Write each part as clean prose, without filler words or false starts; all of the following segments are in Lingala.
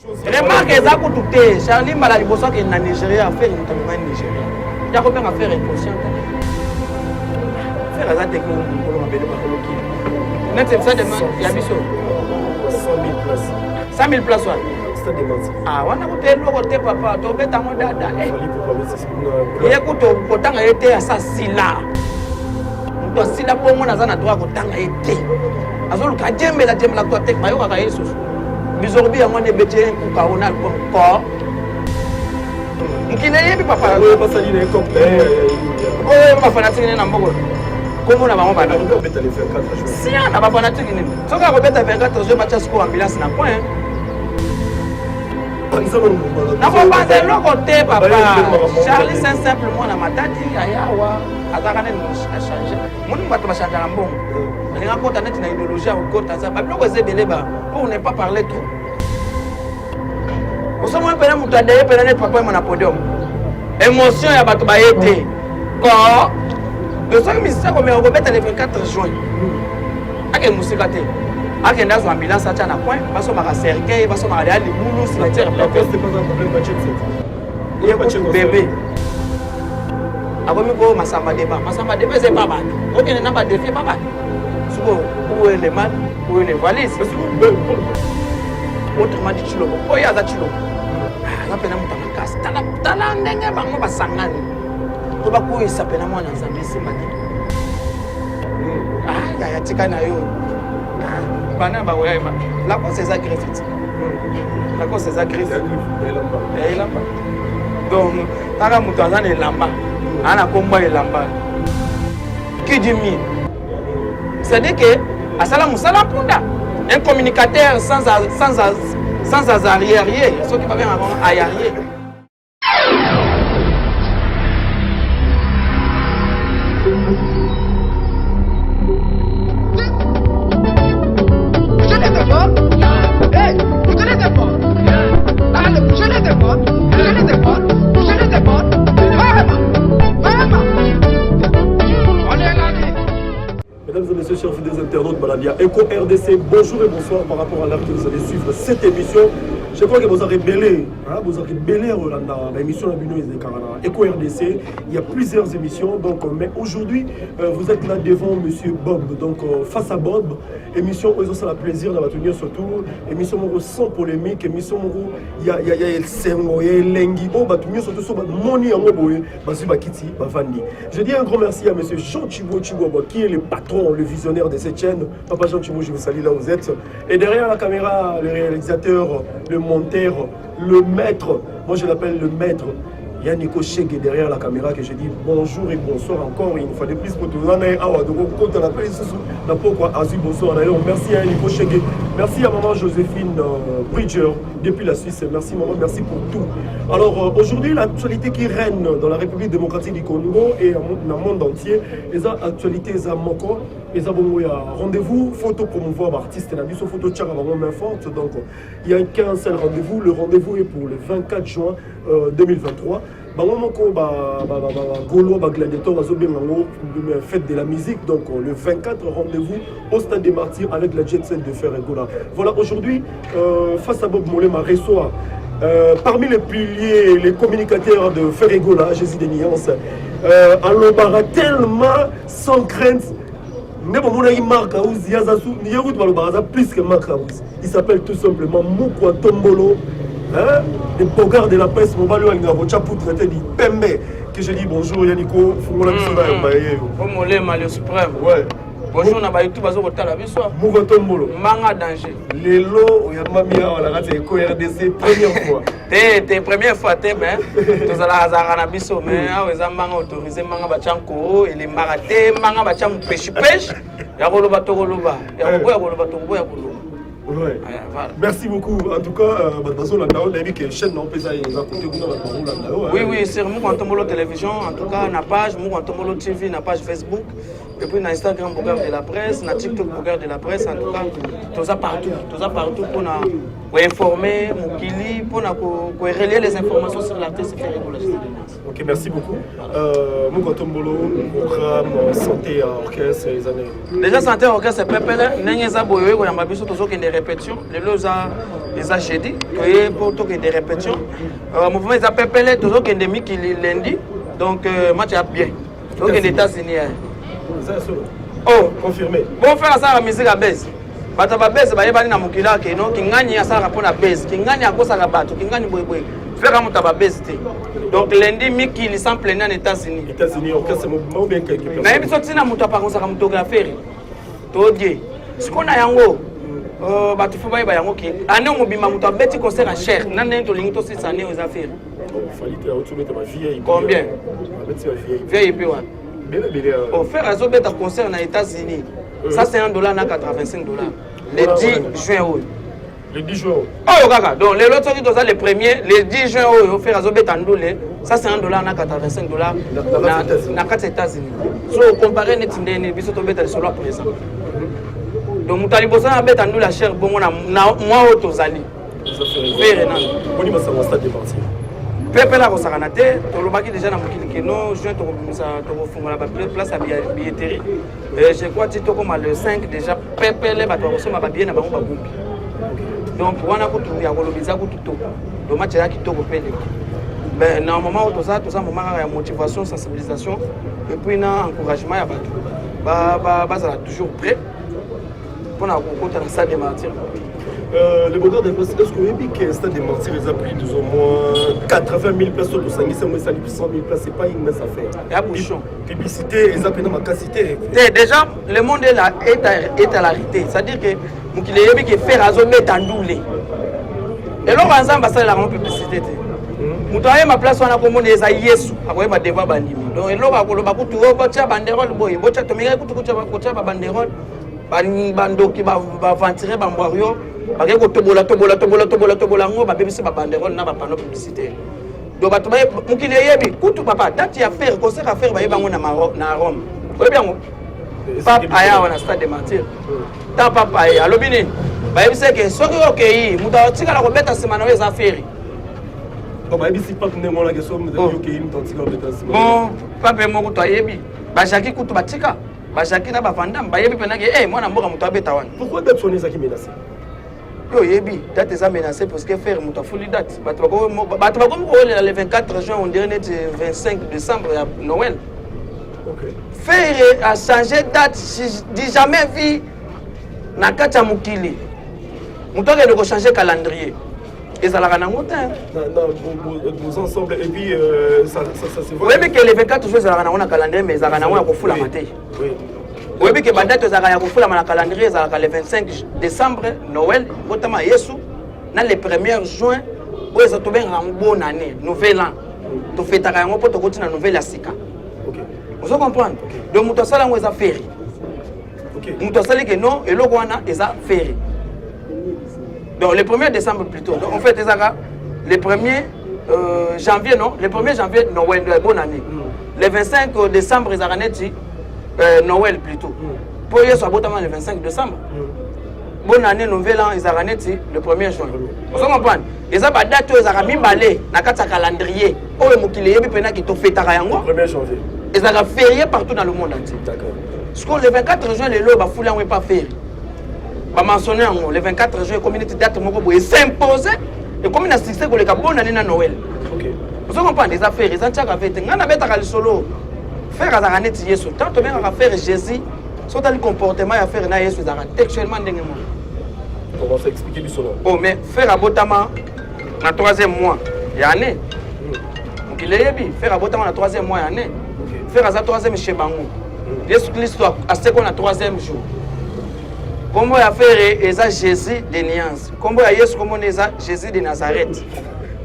Remarque eza kutu te Charlie mbala liboso akende na Nigeria Ferre moto amemani Nigeria ya kobenga Ferre inconscient Ferre aza te mokolo mabele makolo kili neti stade ya biso 100 000 places 100 000 places wana ah wana kutu eloko te papa tobeta yango dada eh. ye kutu kotanga ye te asa sila moto asila bongo naza na droit ya kotanga ye te azoluka ajembela jembela kutu te bayokaka ye lisusu bizorbi yango wana ebeti ye nkuka ona album ko mokili eyebi papa oyo bafanatike nini na mboko kombo na bango bana sia na bafanatike nini soki akobeta 24 juin batya sikoyo ambulance na coin nakopanza eloko te papa charlie saint simple mwana matadi ayawa azalaka nini achange moni bato bachangeaka mbongo alinga kota neti na idéologie ya kokota aza babiloko eza ebele ba pour ne pas parler trop osomoni mpena moto adeye mpena neti papa ema na podium émotion ya bato baye te ko de soki misisa komeka kobeta le 24 juin akende mosika te akende azwa ambulance atya na coin basomaka cercueil basomaka deya libulu cimetière ye kutu bebe akomi ko masamba deba masamba deba eza epa bato okende na badefi epa bato sikoyo où est le mal où est le valise autrement dit tshilombo mpo ye aza tshilombo ah, aza mpena moto ya makasi tala ndenge bango basangani mpo bakweyisa mpena mwana nzambe esimba te ah, yaya tika na yo ah, bana bakoya lacoste eza greffe Lacoste eza griffe ya elamba donc kaka moto aza na elamba aa na kombo ya elamba qui dit mieux c'est-à-dire que asala mosala mpunda un communicateur sans, sans, sans azarrière soki babengaka bango ayarie Mesdames et messieurs, chers fidèles internautes, Baladia Echo RDC, bonjour et bonsoir par rapport à l'heure que vous allez suivre cette émission. Je crois que vous avez belé, hein, vous avez belé dans l'émission la Bino Echo RDC. Il y a plusieurs émissions, donc, mais aujourd'hui, euh, vous êtes là devant Monsieur Bob, donc euh, face à Bob, émission où ils ont la plaisir d'avoir tenir surtout, émission sans polémique, émission où il y a il y a il y a esengo, il y a elengi, oh bah surtout sur moni yango boye, bazui bakiti, bavandi. Je dis un grand merci à monsieur Jean Chibo Chibobo, qui est le patron, le visionnaire de cette chaîne. Papa Jean Chibo, je vous salue là où vous êtes. Et derrière la caméra, le réalisateur, le monteur, le maître, moi je l'appelle le maître, Yannick Chege derrière la caméra que je dis bonjour et bonsoir encore une fois de plus pour tout le monde. Awa donc compte la paix sous la pourquoi Azu bonsoir d'ailleurs. Merci à Yannick Chege. Merci à maman Joséphine euh, Bridger depuis la Suisse. Merci maman, merci pour tout. Alors euh, aujourd'hui, l'actualité qui règne dans la République démocratique du Congo et dans le monde entier, les actualités eza moko, eza bongo ya rendez-vous, photo promouvoir artiste na biso, photo tchaka bango main forte. Donc il y a qu'un seul rendez-vous, le rendez-vous est pour le 24 juin euh, 2023. Bango moko ba ba ba ba gaulois ba gladiateur bazobenga yango fête de la musique donc euh, le 24 rendez-vous au stade des Martyrs avec la Jet Set de Ferre Gola. Voilà aujourd'hui euh, face à Bob Molema reçoit euh, parmi les piliers, les communicateurs de Ferre Gola, Jésus de Nuance, euh, alobara tellement sans crainte nde bomonaki Marc House ye aza su ye kutu balobaka aza plus que Marc House il s'appelle tout simplement Mukwa Tombolo hein? le bogard de la presse mobali oyo alingaka kotya poutre te di pembe que je dis bonjour Yaniko fungola biso na yamba ye yo o molema le suprême ouais bonjour na bayoutube bazo kotala biso Mukwa Tombolo mbanga danger lelo oyambami awa na kati ya Eco RDC première fois te te première fois te mais tozalaka zalaka na biso mais awa eza mbanga autorisé mbanga batya nkoo elembaka te mbanga batya mopeshipeshi ya koloba tokoloba ya koboya koloba tokoboya koloba Ouais. Ah, voilà. Merci beaucoup. En tout cas, euh, bato bazolanda yo nayebi ke chaîne na yo mpe eza eza kote kuna bato bazolanda yo. Oui, oui, sur Mukwa Ntombolo Télévision, en tout cas, na page Mukwa Ntombolo TV, na page Facebook, et puis na Instagram Bogard de la Presse, na TikTok Bogard de la Presse, en tout cas, toza partout, toza partout pour na koinformer mokili. mpona korelayer les informations sur l'artiste Ferre Gola Jésus de Nuance. Ok, merci beaucoup. Mokotombolo, programme santé à orchestre les années. Déjà, santé orchestre pepele ndenge eza boye, oye koyamba biso, tozokende répétition. Lelo eza jeudi, toye mpo tokende répétition. Mouvement eza pepele, tozokende mikili lundi, donc match ya bien, tozokende États-Unis. Eza solo? Oh. Confirmé. Bon, frère asalaka musique ya base, bato ya babase bayebani na mokili akeno kingani asalaka mpona base, kingani akosaka bato, kingani boyeboye. Frère moto ya babase te. Donc lundi, mikili sans plein en États-Unis. États-Unis, orchestre mouvement ou bien quelques personnes? Nayebi so ntina moto apakosaka motoki ya Ferre todie sikoyo na yango. Bato faut bayeba yango ke ane mobimba moto abeti concert ya cher na ndenge tolingi tosilisa ane oyo eza Ferre. Fally te, otobeta ba VIP. Combien? Abeti ba VIP. VIP wana? Bele bele. Oh, frère azobeta concert na États-Unis, ça c'est 1 dollar na 85 $ le 10 juin oyo. Le 10 juin? Oyo kaka. Donc lelo soki toza le premier, le 10 juin oyo frère azobeta ndule, ça c'est 1 dollar na 85 $ na kati ya États-Unis. So compare neti ndeni biso tobeta lisolo ya présent. Donc moto ya liboso na abeta ndule ya cher bongo na mwa oyo tozali, Ferre nano. Boni masango stade des Martyrs? Mpe mpe nakosakana te. Tolobaki déjà na mokili keno juin tokobimisa, tokofungola baplace ya billetterie. Je crois ti tokóma le 5 déjà pepele, bato bakosomba babillet na bango babumbi. Donc wana kutu ya koloba eza kutu to do match eza kitoko mpe leki. Ben, na moment oyo toza moment kaka ya motivation, sensibilisation et puis na encouragement ya bato bazala toujours prêt mpona kokota na stade des Martyrs. Le Bogard de Place, est-ce que vous que le stade des Martyrs a pris plus ou moins 80 000 places au Sangis, 100 000 places, c'est pas une mince affaire. Ya bouchon. Publicité, ils appellent ma capacité. Déjà, le monde est, là, est à l'arrêté. C'est-à-dire que mokili eyebi ke Ferre azobeta ndule. Eloko ya Nzambe asalelaka ngo publicité te. Moto ayeba place wana komona eza Yesu, akoyeba devant bandimi. Donc eloko akoloba kutu botya banderole boye, botya, tomekaki kutu kotya babanderole, bandoki baaventurier bambwario bakei kotobola tobola tobola tobola tobola yango, babebisi babanderole na bapanneau publicitaire. Donc bato mokili eyebi kutu papa date ya Ferre, concert ya Ferre, bayebi yango na Rome. Oyebi yango, pape aya awa na stade des Martyrs. Ta pape aye, alobi nini? Bayebisi eke soki okei, moto atikala kobeta nsima na yo eza Ferre. Bayebisi pape ndenge wana ke soki okei, moto atikala kobeta nsima. Bon, pape moko to ayebi bajaki kutu, batika bajaki na bavandame, bayebi mpenaki e mwana mboka moto abeta wana. Pourquoi date wana ezaki menacé? Yo oyebi date eza menacé parce que Ferre moto afuli date. Bato bakomi kowelela le 24 juin, on dirait neti 25 décembre ya Noël. Ferre a changé date du jamais vu na kati ya mokili. Moto akende kochange calendrier ezalaka nango te. Ensemble et puis ça se voit. Oyebi ke le 24 juin ezalaka nango na calendrier, mais ezalaka nango ya kofulama te. Oyebi ke badate ezalaka ya kofulama na calendrier ezalaka le 25 décembre, Noël, botama Yesu, na le 1er juin oyo eza tobengaka yango bonne année, nouvel an. Tofetaka yango mpo tokoti na nouvelle ya sika. Ozo comprendre? Donc moto asala yango eza Ferre. Moto asali ke non, eloko wana eza Ferre. Donc le 1er décembre plutôt. Donc en fait ezaka le 1er janvier, non, le 1er janvier Noël, bonne année. Le 25 décembre ezalaka neti Noël plutôt, mpo Yesu abotama le 25 décembre. Bonne année, nouvel an ezalaka neti le 1er juin. Ozo comprendre? Eza badate oyo ezalaka mibale na kati ya calendrier oyo mokili eyebi mpenaki tofetaka yango. 1er janvier. Ezalaka férié partout dans le monde entier. Sikoyo le 24 juin lelo bafuli yango epa Ferre, bamentionne yango le 24 juin, ekomi neti date moko boye s'impose, ekomi na succès koleka bonne année na Noël. Ozo comprendre? Eza Ferre, eza ntiaka ve te. Ngai nabetaka lisolo, Ferre azalaka neti Yesu. Tant tobengaka Ferre Jésus, so otali comportement ya Ferre na Yesu ezalaka textuellement ndenge moko. Comment ça? Expliquer biso na. Oh, mais Ferre abotama na troisième mois ya année. Mokili eyebi Ferre abotama na troisième mois ya année. Ferre aza troisième chez bango. Yesu Kristo aseko na troisième jour. Nkombo ya Ferre eza Jésus de Nuance. Nkombo ya Yesu, nkombo ne eza Jésus de Nazareth.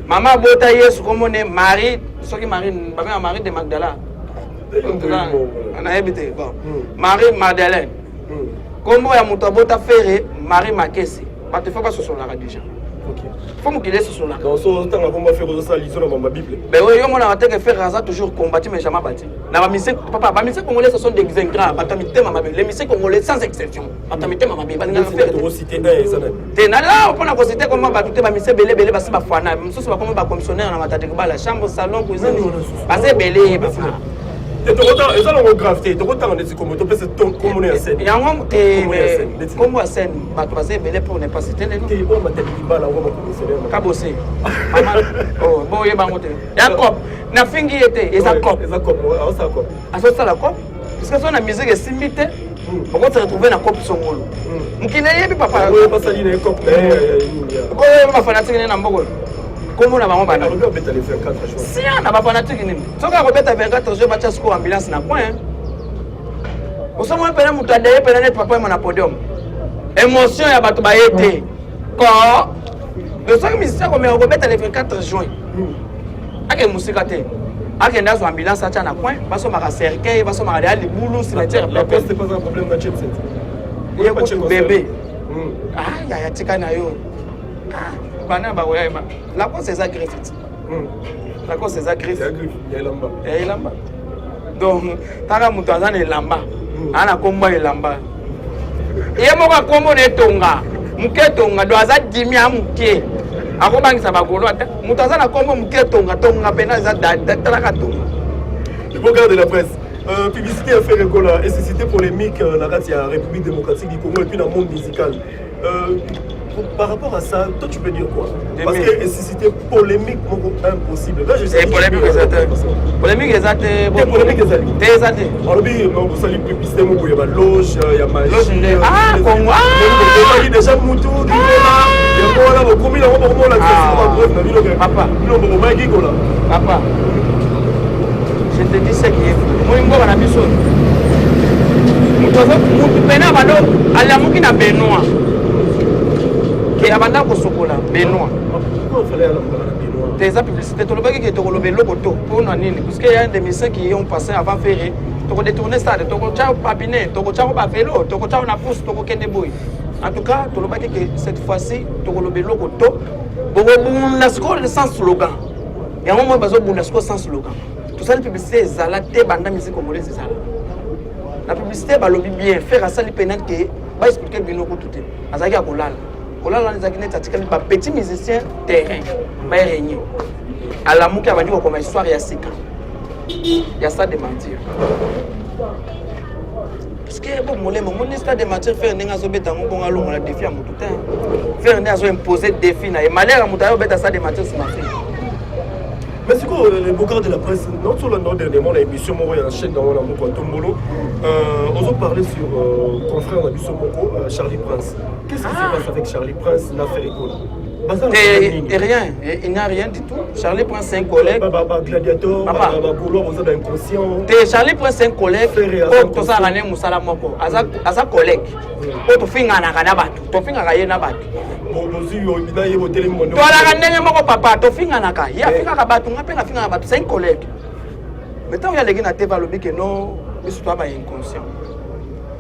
Mama abota Yesu, nkombo ne Marie, soki Marie babengaka Marie de Magdala, nayebi te. Bon, Marie Magdalene. Nkombo ya moto abota Ferre, Marie Makesi. Bato faut basosolaka déjà. Fo mokili esosolaka. Donc so otanga kombo Ferre, ozosala liso na mamba Bible. Ben oui, yo monaka te que Ferre aza toujours combattu mais jamais battu. Na ba musiciens, papa, ba musiciens congolais, ce sont des ingrats, bato ya mitema mabe. Les musiciens congolais sans exception, bato ya mitema mabe, balingaka Ferre te. Tokociter un, eza nani? Te, na la mpona kociter koma bato te, bamusiciens ebele ebele basi bafana, mosusu bakoma bacommissionnaire na Matadi Kibala, chambre, salon, cuisine, baza ebele, papa. Te, tokotanga eza nango grave te, tokotanga neti kombo, topesa kombo ya scène. Yango te. Kombo ya scène, neti- Kombo ya scène, bato baza ebele pour ne pas citer les noms. Te, oyo Matadi Kibala ngo bacommissionnaire. Kabose mama, oh, boyeba yango te, ya cop nafingi ye te, eza cop. Eza cop, aosala cop. Azosala cop parce que so na musique esimbi te, okoti retrouver na cop songolo. Mokili eyebi, papa. Oyo basali na ye cop na ye nini ya Okoyeba bafanatiques nini na mboko, kombo na bango bana. Alobi abeta le 24 juin. Sia na bafanatiques nini? Soki akobeta 24 juin, batya sikoyo ambulance na coin. Osomoni pene moto adeye pene neti papa ema na podium, émotion ya bato baye te ko. Donc soki musicien akomeka kobeta le 24 juin, akende mosika te, akende azwa ambulance, atya na coin, basomaka cercueil, basomaka deya libulu, cimetière. Lacoste pas un problème na jet set. Ye kutu bébé. Ah, yaya, tika na yo. Ah, bana bakoyayema. Lacoste eza griffe ti, Lacoste eza griffe. Ya griffe ya elamba. Ya elamba. Donc kaka moto aza na elamba, aza na kombo ya elamba, ye moko akombo na etonga moke etonga. Donc aza dimi ya moke, akobangisa bagolo. Ata moto aza na kombo moke etonga, tonga mpena eza talaka tonga. Le beau de la presse. Publicité ya Ferre Gola esuscité polémique na kati ya République démocratique du Congo et puis dans le monde musical. Par rapport à ça, toi tu peux dire quoi? Parce que esuscité polémique moko impossible. Là, je sais. Eh, polémique eza te, polémique eza te. Te, polémique ezali. Te, eza te. Alobi osali publicité moko ya baloge ya magie. Loge nde? Ah, Congo, ah! Ezali déjà mutu kikola yango wana, bokomi nango, bokomona Ah. preuve na bino. Papa. Bino bokomaki kola. Papa, je te dis ce qui est vrai. Omoni mboka na biso, moto aza motu pene abando alamuki na benoit ke abanda kosokola benoit. Pourquoi fallait alamukaka na benoit? Te, eza publicité. Tolobaki ke tokoloba eloko to mpona nini? Parce que ya des musiciens qui ont passé avant Ferre, tokodétourner stade, tokotya babine, tokotya bavelo, tokotya na pousse, tokokende boye. En tout cas tolobaki ke cette fois-ci tokoloba eloko to bokobunda sikoyo sans slogan. Yango moi bazobunda sikoyo sans slogan. Tosali publicité ezala te banda musique congolaise ezala na publicité. Balobi bien, Ferre asali pena ke baexpliquer bino kutu te. Azalaki ya kolala kolala wana, ezalaki neti atikali bapetit musicien terrain baerégner. Alamuki, abandi kokoma histoire ya sika ya stade de Martyr, parce que bo molema omoni stade de Martyr, Ferre ndenge azobeta yango bongo, alongola défi ya motu te. Ferre nde azoimpose défi na ye, malheur ya moto ayobeta stade de Martyr nsima Ferre. Mais sikoyo, le bocard de la presse, naotolanda dernièrement na émission moko ya chaîne nango na moko ya tombolo, ozoparler sur confrère na biso moko, Charlie Prince. Qu'est-ce qui se passe avec Charlie Prince na Ferre Gola? Et rien, il n'y a rien du tout. Charlie Prince, c'est un collègue. Bagladiateur, bagaulois boza bainconscient. Te, Charlie Prince, c'est un collègue oyo tosalaka ne mosala moko. Aza collègue oyo tofinganaka na bato, tofingaka ye na bato. Toalaka ndenge moko, papa. Tofinganaka, ye afingaka bato, nga mpe nafingaka bato. C'est un collègue. Mais ntango ye aleki na te, balobi ke non, biso toya bainconscient.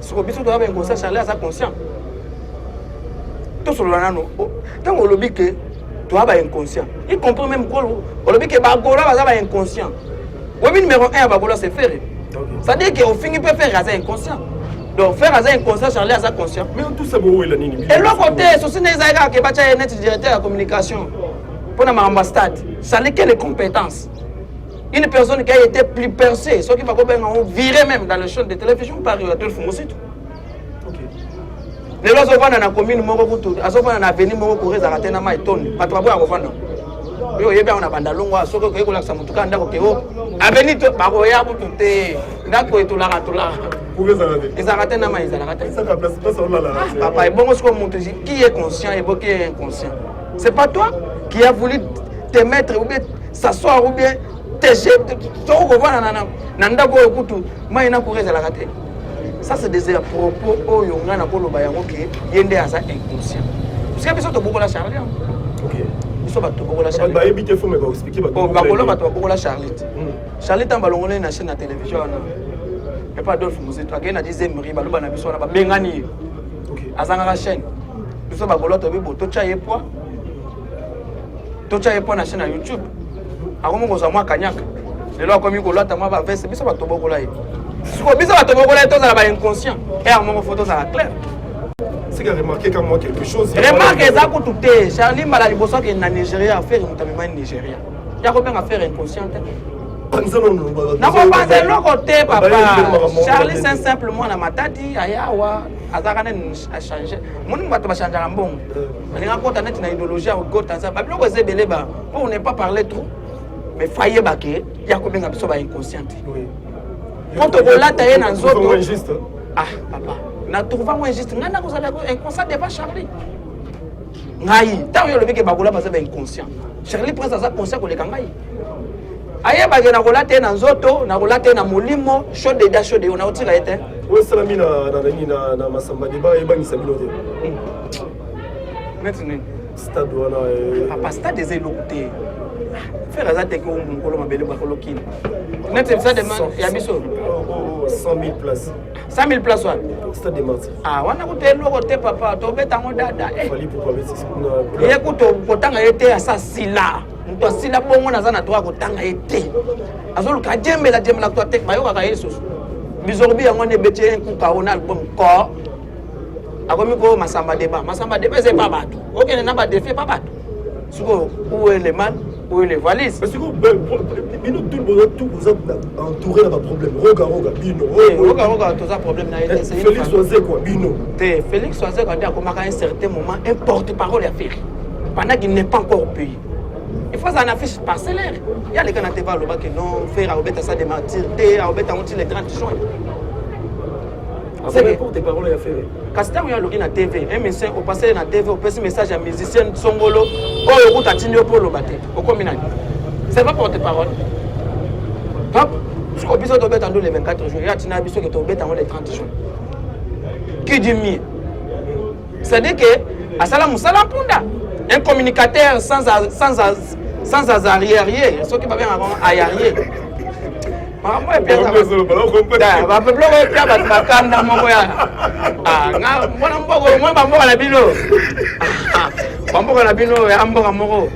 Soko biso toya bainconscient, Charlie aza conscient. Tosolola nano. Ntango olobi ke toya bainconscient, y compris même kolo olobi ke bagaulois baza bainconscient, oyebi numéro 1 ya bagaulois, c'est Ferre. C'est-à-dire ke ofingi mpe Ferre aza inconscient. Donc Ferre aza inconscient, Charlie aza conscient. Mais tout ça bowela nini? Eloko te. Sosi nde ezali kaka ke batya ye neti directeur ya communication mpona makambo ya stade. Charlie, quelle compétence? Une personne qui a été plus percée, soki bakobenga ngo viré même dans le chaîne de télévision par Adolphe Muzito, lelo azovanda na commune moko kutu, azovanda na avenue moko, courant ezalaka te na mai tone, bato baboya kovanda. Oyo oyebi yango na bandalongo, soki okoki kolakisa motu kaka ndako ke o avenue to bakoya kutu te. Ndako etulaka tulaka, ezalaka te na mai, ezalaka te, papa. Ebongo sikoyo motu qui est conscient ebo qui est inconscient? C'est pas toi qui a voulu te mettre ou bien s'asseoir ou bien te soko kovanda na ndako oyo kutu mai na courant ezalaka te. Ça, c'est des propos oyo ngai nakoloba yango ke ye nde aza inconscient, parce que biso tobokola Charlie. Biso bato tobokola Charlie. Bayebi te, fo me baexpliquer. Bakolo bato babokola Charlie te. Charlie, ntango balongoli na chaîne ya télévision wana epa Adolphe Muzito, akei na dizemri, baloba na biso wana babengani ye, azangaka chaîne. Biso bagaulois toyebi bo totya ye poids. Totya ye mpo na chaîne ya YouTube. Akomi kozwa mwa kanyaka. Lelo akomi kolata mwa baveste, biso bato bokola ye. Sikoyo biso bato bokola ye tozala ba inconscient. Heure moko faut tozala clair. C'est qu'il a remarqué comme moi quelque chose. Remarque eza kutu te. Charlie Mbala liboso akende na Nigeria, affaire moto amemani Nigeria. Ya kobenga affaire inconscient te. Nakopanza eloko te papa. Charlie c'est un simple mwana Matadi ayawa azalaka nani achange. Moni bato bachangeaka mbongo. Balinga kota neti na idéologie ya kota nza. Babiloko eza ebele ba pour ne pas parler trop. Mais fayeba ke ya kobenga biso ba inconscient te. Mpo tokolata ye na nzoto. Ah papa, na trouva ngo injuste. Ngai nakozala inconscient devant Charlie. Ngai ntango yo olobi ke bakola baza ba inconscient. Charlie Prince aza conscient koleka ngai. Ayebake nakolata ye na nzoto, nakolata ye na molimo, chaud de da chaud de yo, nakotika ye te. Oyo esalami na nani na Masamba Débat ebangisa bino te. Neti nini? Stade wana. Papa, stade eza eloko te. Frère aza te ko mokolo mabele bakolo kini. Neti stade ya biso. 100 000 places. 100 000 places wana. Stade des Martyrs. Ah, wana kutu eloko te papa, tobeta yango dada. Fally pourquoi Ye kutu kotanga ye te asa sila. Moto asila bongo naza na droit kotanga ye te. Azoluka adiembela diembela kutu te bayokaka ye lisusu. Bizorbi yango wana ebeti ye nkuka ona album ko. Akomi ko Masamba Débat. Masamba Débat eza epa bato. Okende na ba défi epa bato. Sikoyo où est le mal? Où est le valise? Parce que bino tout boza tout boza entouré na ba problème. Roga roga bino. Roga roga toza problème na ye te. Félix Wazekwa bino. Te Félix Wazekwa nde akomaka un certain moment un porte-parole ya Ferre pendant qu'il n'est pas encore au pays. Il faut un affiche parcellaire. Il y a les gars qui vont que non, faire à obéta ça des martyrs, te à obéta on le 30 juin. C'est porte-parole ya Ferre. Kasi ntango yo aloki na TV, un musicien opasele na TV, opesi message ya musicien songolo oyo okuta atindi yo mpo oloba te, okomi nani? C'est pas porte-parole. Hop, sikoyo biso tobeta ndo le 24 juin, ye atinda biso ke tobeta yango le 30 juin. Qui dit mieux? C'est-à-dire que asala mosala mpunda, un communicateur sans sans sans azariarie, soki babengaka yango ayarie. Makambo babiloko epia bato bakanda moko ya mwana mboka mwa bamboka na bino bamboka na bino ya mboka moko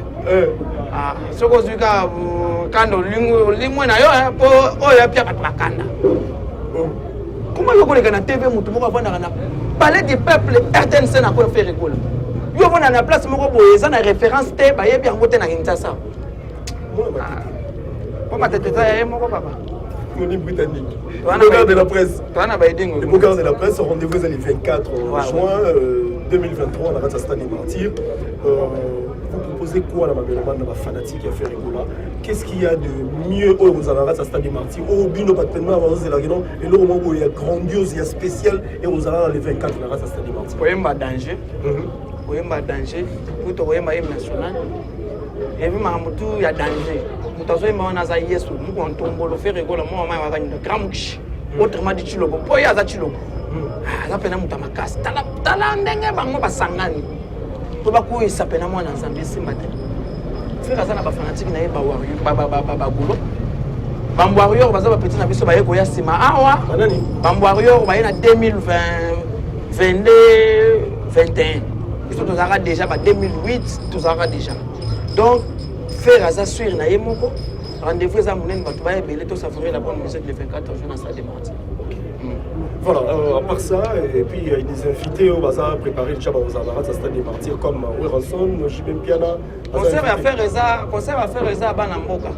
soki ozwi ka kanda olimwe na yo mpo oyo epia bato bakanda. Comment yo koleka na TV moto moko avandaka na palais du peuple RTNC na koya Ferre Gola? Yo ovanda na place moko boye eza na référence te, bayebi yango te na Kinshasa. Po matete eza ya ye moko papa. Moni britannique. Le garde de la presse. Toi na baidingo. Le beau de la presse, rendez-vous le 24 juin 2023 na kati ya Stade des Martyrs. Vous proposez quoi na mabelomane na ba fanatique ya Ferre Gola? Qu'est-ce qu'il y a de mieux oyo kozala na kati ya Stade des Martyrs? Oyo bino bato tellement bazozelaki non eloko moko boye ya grandiose ya spécial e kozala na le 24 na kati ya Stade des Martyrs. Koyemba danger. Koyemba danger, po tokoyemba hymne national. Evi makambo tu ya danger. Moto azoyemba wana aza Yesu, moko ntombolo Ferre Gola mwa mama waka nyina grand mukishi. Autrement dit Tshilombo, po ye aza Tshilombo. Aza pena moto ya makasi. Tala tala ndenge bango basangani. Po bakweyisa pena mwana Nzambe esimba te. Ferre aza na ba fanatique na ye ba warrior ba ba ba ba golo. Ba warrior baza ba petit na biso baye koya sima awa. Ba warrior baye na 2020 22 21. Biso tozalaka déjà ba 2008 tozalaka déjà. Donc Ferre aza sûr na ye moko. Rendez-vous eza monene bato baya ebele to savourer la bonne musique le 24 juin na Stade des Martyrs. Voilà, à part ça, et puis il y a des invités au bazar préparé déjà aux Avarats à Stade des Martyrs comme Werrason, JB Mpiana. Concert ya Ferre eza, concert ya Ferre eza bana mboka.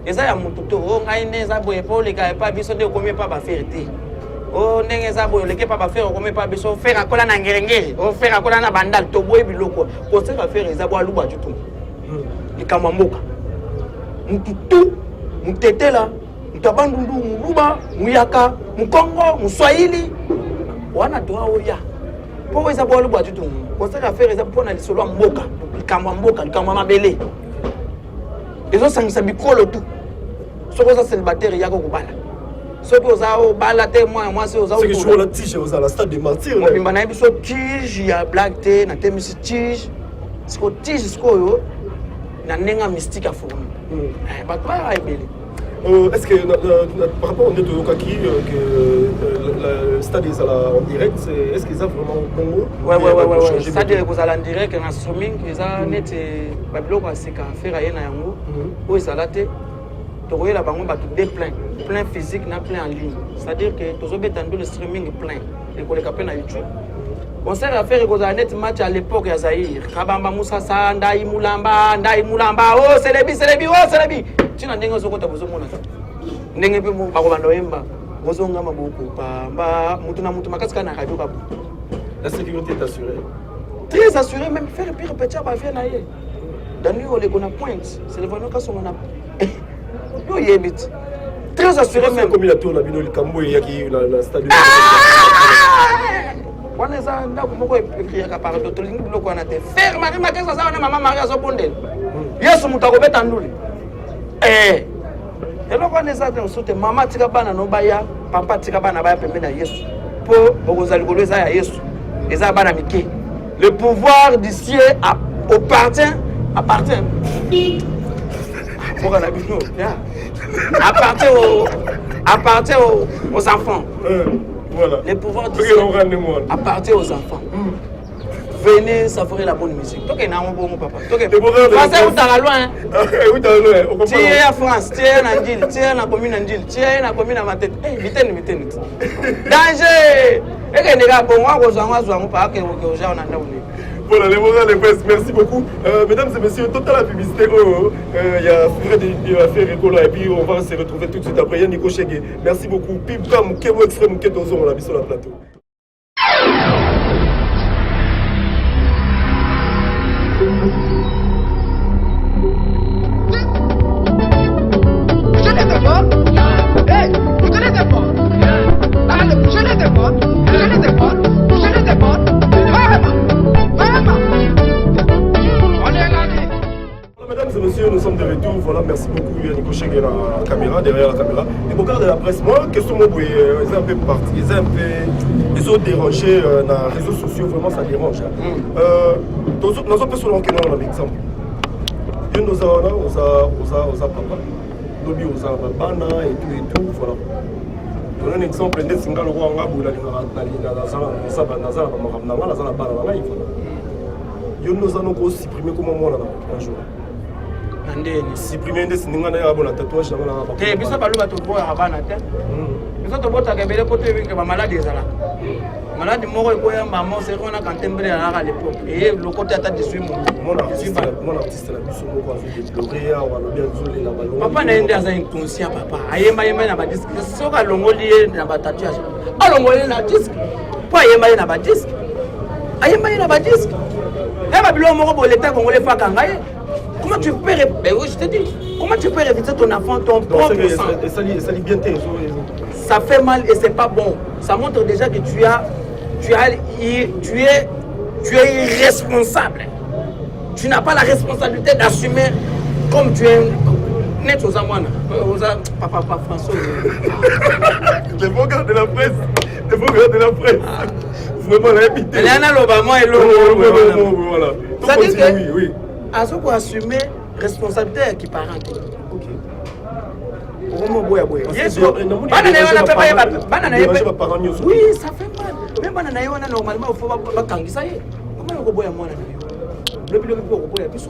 Eza ya mutu to, oh ngai nde eza boye po oleka epa biso nde okomi epa ba Ferre te. Oh ndenge eza boye oleki epa ba Ferre okomi epa biso, Ferre akola na ngerengere, oh Ferre akola na bandal, toboyi biloko. Concert ya Ferre eza bo aluba du tout. Likambo ya mboka. Mutu tu, mutetela, mutu ya Bandundu, muluba, muyaka, mukongo, muswahili, wana droit oya. Po eza bo aluba du tout. Concert ya Ferre eza mpona lisolo ya mboka, likambo ya mboka, likambo ya mabele. Ezosangisa bikolo tu. Soki oza célibataire yaka kobala. Soki oza obala te mwana mwasi oza Soki jour la tige oza la Stade des Martyrs. Mobimba na biso tige ya blague te, na temisi tige. Siko tige sikoyo na ndenge ya mystique ya fourmi. Bato baya ebele. Est-ce que par rapport nde toyokaki que le stade ezala en direct, est-ce que eza vraiment bongo? Ouais, ouais, ouais, ouais, stade ekozala en direct na streaming. Eza neti babiloko ya sika Ferre aye na yango oyo ezala te. Tokoyela bango bato de plein, plein physique na plein en ligne, c'est-à-dire que tozobeta ndule streaming plein, ekoleka mpe na YouTube. Concert ya Ferre ekozala neti match à l'époque ya Zaire, Kabamba Musasa, Ndai Mulamba, Ndai Mulamba, o selebi selebi, o selebi, ntina ndenge ozokota bozomona te ndenge mpe bakobanda oyemba, bozonga maboko pamba, mutu na mutu makasi kaka na radio kabu. La sécurité est assurée? Très assuré même. Ferre pire petit bavie na ye danu oleko na pointe Selvano Kasongo na yo oyebi ti, très assuré même. Komi na tour na bino, likambo eyaki na stade? Wana eza ndako moko ekriaka pardon, tolingi biloko wana te. Ferre Marie Makesi aza wana, mama Marie azobondela Yesu, moto akobeta ndule. Eloko wana eza te mosusu te. Mama atika bana no baya, papa atika bana baya pembeni ya Yesu, mpo bokonza likolo eza ya Yesu, eza ya bana mike. Le pouvoir du ciel appartient, appartient mboka na bino, appartient aux enfants. Voilà. Le pouvoir du ciel appartient aux enfants. Venez savourer la bonne musique. Toke na bongo papa. Toke. Français utaka loin. Utaka loin. Tie ya France, tie na Ndjili, tie na commune na Ndjili, tie na commune na Matete. Eh, biteni biteni. Danger. Ekende ka bongo akozwa yango, azwa yango pa akende oja na ndako nini. Voilà, les mots les presse, merci beaucoup. Mesdames et messieurs, totala la publicité, il y a Frère de Ferre Gola et puis on va se retrouver tout de suite après. Yannick Oshege, merci beaucoup. Pibka Mukebo Extrême Muketo, on l'a mis sur la plateau. Je les défends. Hey, je les défends. Allez, je les défends. Je les défends. Je les défends. Vraiment. Vraiment. On est là. Voilà, mesdames et messieurs, nous sommes de retour. Voilà, merci beaucoup Yannick Oshege la caméra, derrière la caméra. Et beau de la presse, moi, question, moi, ils ont un peu parti, ils ont un peu, ils ont dérangé dans les réseaux sociaux, vraiment ça dérange. Hein. Nous avons sur un exemple. Yo nous avons, oza papa, lobi oza bana et tout et tout, voilà. Donne un exemple ndeti nga lokwa nga boye, nalingaka naza na bamakambo na nga, naza na bana na ngai, voilà. Yo nde oza noko osupprime koma mwana na un jour? Na ndeni? Supprime ndeti ndenge na ya bona tatouage na nga. Te, biso baluba toboyaka bana te. Biso tobotaka ebele po toyebike bamaladi ezalaka. Maladi moko ekoya mama oseri wana kantembele alaka à l'époque eye lokoti ata 18 mois. Mwana artiste na biso moko azodéplore awa, alobi azolela balongo. Papa na ye nde aza inconscient. Papa ayembayemba ye na badisque. Soki alongoli ye na batatouage, alongoli ye na disque, mpo ayemba ye na badisque, ayemba ye na badisque ya babiloko moko boye. Leta congolais fakanga ye. Comment tu peux, ben oui, je te dis, comment tu peux réviser ton enfant, ton propre sang? Esali bien te. Ça fait mal et c'est pas bon. Ça montre déjà que tu as tu as tu es tu es irresponsable. Tu n'as pas la responsabilité d'assumer comme tu es net oza mwana, oza papa, papa François. Les beaux gars de la presse, les beaux gars de la presse, vraiment nayebi te. Elia naloba mwa elongo. Voilà. C'est-à-dire que oui. Azo koassume responsabilité ya kiparent te. Okomi oboya boye bana na ye wana mpe bayeba bana na ye. Oui, ça fait mal. Même bana na ye wana, normalement il faut bakangisa ye. Comment okoboya mwana na yo? Lobi lobi mpe okoboya biso.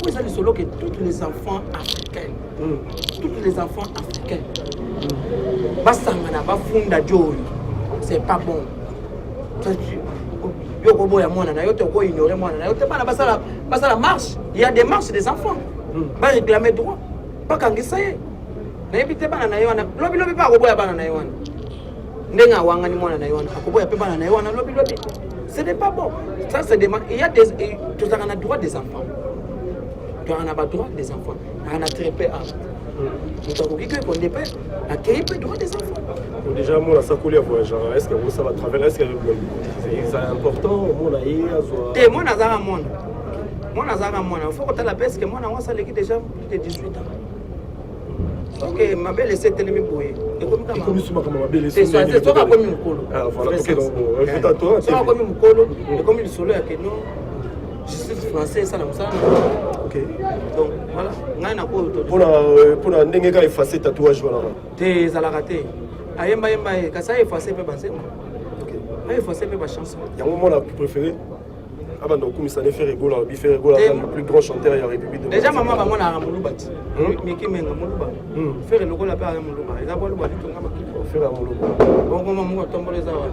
Po eza lisolo ke toutes les enfants africains, toutes les enfants africains basangana bafunda dio oyo, c'est pas bon. Yo koboya mwana na yo te, okoignore mwana na yo te. Bana basala, basala marche. Il y a des marches des enfants, baréclamer droit, bakangisa ye. Nayebi te, bana na ye wana lobi lobi mpe akoboya bana na ye wana. Ndenge awangani mwana na ye wana, akoboya mpe bana na ye wana lobi lobi. Ce n'est pas bon. Ça c'est des, il y a des, tozalaka na droit des enfants, tozalaka na badroit des enfants, naka na trepe a moto akoki ke konde mpe akei mpe droit des enfants. Bon, déjà mona sakoli ya voyageur, est ce que osala travers, est ce que c'est important omona ye azwa? Te, mwana azalaka mwana, mwana azalaka mwana. Faut kotala mpe est-ce mwana yango asaleki déjà plus de 18 ans. Ok, mabele ese etelemi boye, ekomi su makambo mabele. Soki akomi mokolo, soki akomi mokolo, ekomi lisolo ya keno justice français esala mosala. Donc voilà, ngai nakoyo mpona ndenge kaka efface tatouage wana. Te, ezalaka te. Ayembayemba ye, kasi aefface mpe banzembo, aefface mpe bachanson. Yango mwana préféré abanda kokumisa ne Ferre Gola, alobi Ferre Gola aza le plus grand chanteur ya République. Déjà mama bamonaka moluba ti miki menga moluba. Ferre lokola mpe aza moluba, eza bwaluba litonga makili. Ferre ya moluba. Bongo moko tombolo eza wana.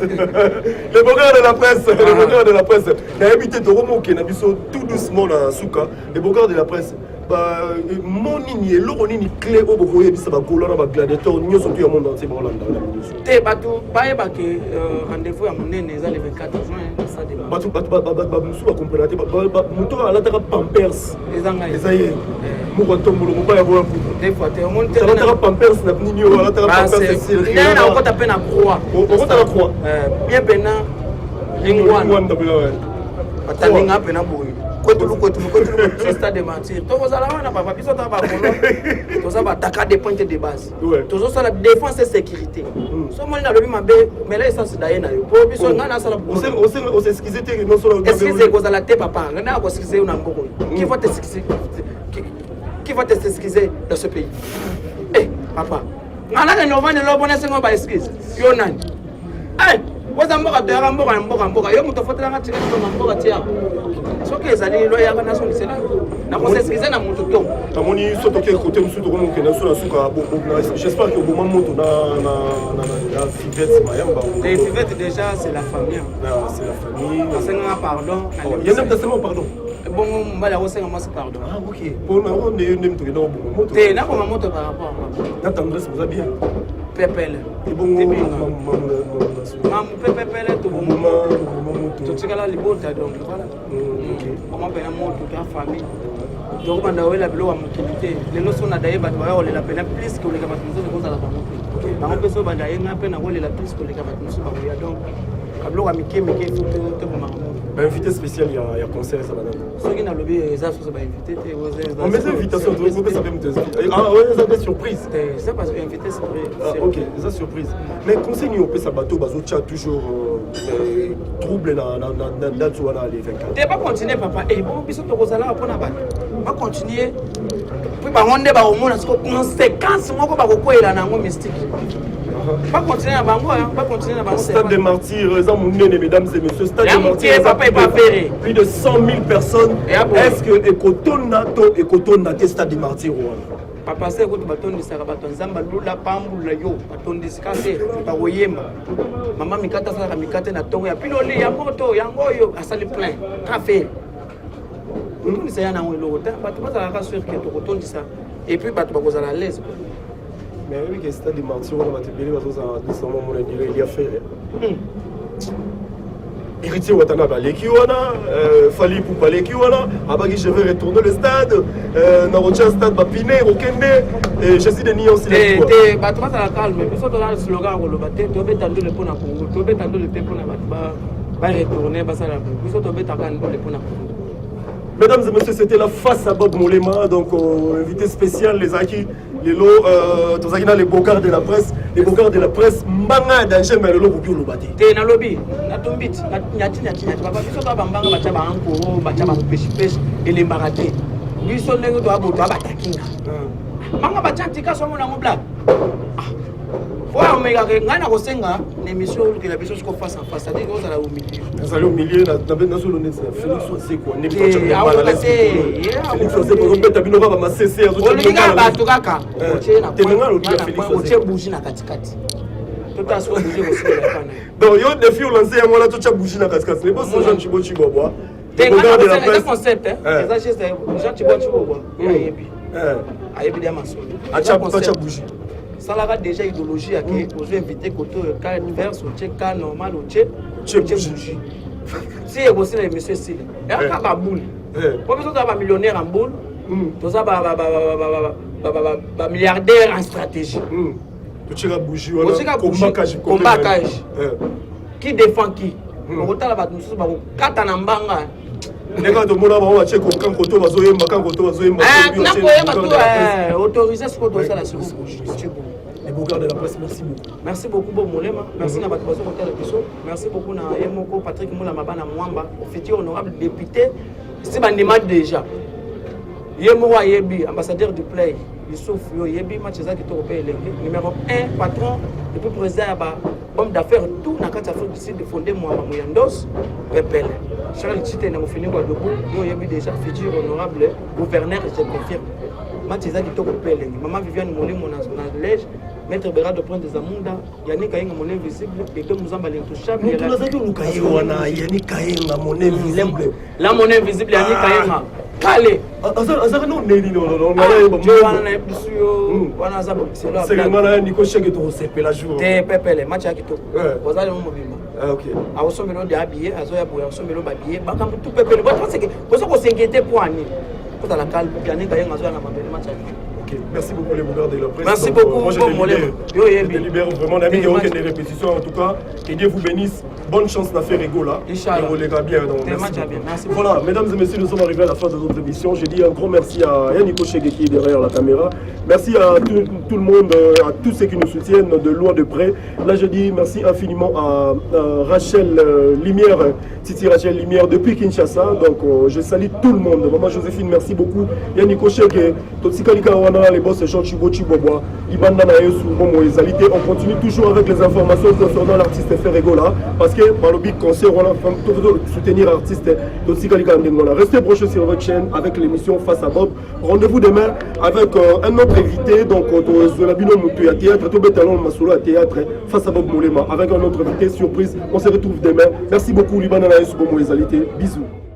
Le beau-gars de la presse, le beau-gars de la presse, nayebi te, tokomokenda biso tout doucement na suka. Le beau-gars de la presse, mo nini, eloko nini clé oyo bokoyebisa bagaulois na bagladiateur nyonso to ya monde entier baolanda na nyonso? Te, bato bayeba ke rendez-vous ya monene eza le 24 juin, stade. Bato mosusu bakomprena te, moto oyo alataka pampers. Eza ngai. Eza ye moko atombolo, mobali ya boya puta. Des fois te, omoni te. Alataka pampers na nini oyo alataka pampers. Ndenge na okota mpe na croix. Okota na croix. Bien, pena lingwana batandinga mpena boye, kwetulu kwetulu kwetulu ti stade de Martyr. Tokozala wana, papa. Biso toza bagaulois, toza bataka de pointe de base, tozosala défense et sécurité. So moni nalobi mabe, mela essence daye na yo, po biso ngai nasala. Osexcuse te nosolo. Excuse ekozala te, papa. Ngai nakoexcuse yo na mboka oyo? Qui va t'excuser? Qui va t'excuser dans ce pays? Eh papa, ngai nakende ovandi lobona esengo ba excuse yo nani? Eh, oza mboka, toyaka mboka na mboka mboka. Yo moto ofotelanga tika na mboka tia. Soki ezali lo yaka nazongisela, nakosexcuse na moto to. Namoni so toke kote mosusu, tokomokende so na suka. J'espère que oboma moto na Fivette Mayamba. Te, Fivette déjà c'est la famille. Ah, c'est la famille. Asenganga pardon. Ye nde asenga pardon? Bongo mobali akosenga mwasi pardon? Ah ok, mpona yango nde nde tokenda koboma moto. Te, nakoma moto par rapport na Tendresse, boza bien? Pepele. Ebongo mamu mpe pepele, toboma moto. Totikala libota, donc voilà, oma mpena moto ta famille. Tokobanda oyela biloko ya mokili te. Lelo so na daye, bato baya kolela pena plus koleka bato mosusu. Ekozala bango mpe, bango mpe so banda ye, ngai mpe nakolela plus koleka bato mosusu bakoya. Donc babiloko ya mike mike, faut tobomaka moto. Bainvité spécial ya concert eza banani? Soki nalobi, eza susu bainvité te. Mais invitation tokopesa mpe moto, eza mpe surprise. Eza parce que invité surprise. Ah, ok, eza surprise. Mais conseil nini opesa bato bazotya toujours trouble na date wana, le 24? Te, bacontinue, papa. E bongo biso tokozalaka mpona bato bacontinue, mpe bango nde bakomona siko conséquence moko bakokweyela na yango mystique. Bacontinue na bango, bacontinue na bango. Stade de Martyr eza monene, mesdames et messieurs. Stade de Martyr, papa, epa Ferre. Plus de 100 000 personnes. Est ce que ekotonda to ekotonda te stade de Martyr wana? Papa, se kutu batondisaka bato ya Nzambe, alula pambula yo, batondisika te. Bakoyemba mama mikate, asalaka mikate na ntongo ya piloli ya moto yango oyo asali plein kafe. Kotondisa ya nango eloko te, bato bazalaka sûr ke tokotondisa et puis bato bakozala à l'aise. Mais oyebi ke stade de Martyr wana, bato ebele bazozala nécessairement mona ndire elia Ferre. Héritier Watanabe aleki wana, Fally Ipupa aleki wana, abaki: "Je vais retourner le stade, nakotia stade bapine okende." Jésus de nuance. Te te, bato bazala calme. Biso toza slogan ya koloba te. Tobeta ndule mpo na Congo, tobeta ndule te mpona bato baretourne basala. Biso tobetaka ndule mpo na Congo. Mesdames et messieurs, c'était la face à Bob Molema, donc invité spécial, les acquis, les lots, tozalaki na les bogards de la presse, les bogards de la presse, mbanga ya danger, mais lelo koki oloba te. Te, nalobi natumbi ti nyati nyati nyati, papa. Biso toa bambanga, batya baankoro, batya bamopeshipeshi, elembaka te. Biso ndenge toa boto abatakinga manga, batya ntika songo nango blague oyo omekaka. Ngai nakosenga na émission olukela biso siko face à face, c'est-à-dire ozala au milieu. Nazali au milieu, nazolo neti na Félix Wazekwa, ndenge Félix Wazekwa azobeta bino kaka bamasese. Olingi kaka bato kaka. Otie otie bougie na katikati, totala siko bougie kosikela epa na ye. Donc yo, défi olance yango wana, totya bougie na katikati. Mais boso Jean Chibo Chibobwa. Te, eza concept, eza juste Jean Chibo Chibobwa ayebi, ayebi dia masolo. Atya bougie. Salaka déjà idéologie yake ozo invité kote oyo, cas verse otie, cas normal otie, otie bougie si ekosila émission esili. Eyaka baboule, po biso toza bamillionnaire en boule, toza bamilliardaire en stratégie. Totiaka bougie wana, combat cage, qui défend qui. Okotala bato mosusu bakokata na mbanga. Ndenge tomona bango batie kan koto bazoyemba, kan koto bazoyemba. Nakoyeba to autorise sikoyo, tosala sikoyo bougie, totie bougie. Les beaux-gars de la presse, merci beaucoup. Merci beaucoup, Bob Molema. Merci na bato bazo kotala biso. Merci beaucoup na ye moko Patrick Moula Mabana Mwamba, futur honorable député. Si bandima déjà. Ye moko ayebi ambassadeur du play Youssouf yo oyebi match eza kitoko mpe elenge numéro 1 patron et puis président ya ba homme d'affaires tout na kati ya Afrique du Sud fondé Mwamba Muyandos Pepele Charles Chite na mofiniko ya Dobu yo oyebi déjà futur honorable gouverneur je confirme match eza kitoko mpe elengi maman Viviane Molimo na Lège Maître Berado Pointe Zamunda Yannick Kayenga mon invisible Edo Muzamba l'intouchable Mutu nazaki oluka ye wana Yannick Kayenga mon invisible La mon invisible Yannick ah. Kayenga kale azalaka no ndeni wana na yebisu yo hmm. wana aza selo na Nico Shege tokosepela jour te pepele match ya kitoko oza lelo mobimba ah, akosombela yo billet azoya boye akosombela yo babillet makambo tout pepele boza kosinquiete po ani kozala calme Yannick Kayenga azoya na mabele match ya kitoko Ok, merci beaucoup les bogards de la presse. Merci Donc, beaucoup. Moi, je te libère, je te libère vraiment. L'ami qui des répétitions en tout cas. Que Dieu vous bénisse. Bonne chance d'affaire Egola. Inch'Allah. Et bien. Donc, merci bien. Merci voilà, mesdames et messieurs, nous sommes arrivés à la fin de notre émission. Je dis un grand merci à Yannick Chege qui est derrière la caméra. Merci à tout, tout le monde, euh, à tous ceux qui nous soutiennent de loin, de près. Là, je dis merci infiniment à, à Rachel euh, Lumière, Titi Rachel Lumière depuis Kinshasa. Donc, euh, je salue tout le monde. Maman Joséphine, merci beaucoup. Yannick Chege, totikali kaka wana les boss Jean Chibo Chibobwa libanda na yesu bomoi ezali te on continue toujours avec les informations concernant l'artiste Ferre Gola parce que balobi concert wana soutenir artiste totikali kaka ndenge wana restez branchés sur votre chaîne avec l'émission Face à Bob rendez-vous demain avec euh, un autre invité donc euh, tozwela bino moto ya théâtre tobeta nano masolo ya théâtre Face à Bob Molema avec un autre invité surprise on se retrouve demain merci beaucoup libanda na yesu bomoi ezali te bisous.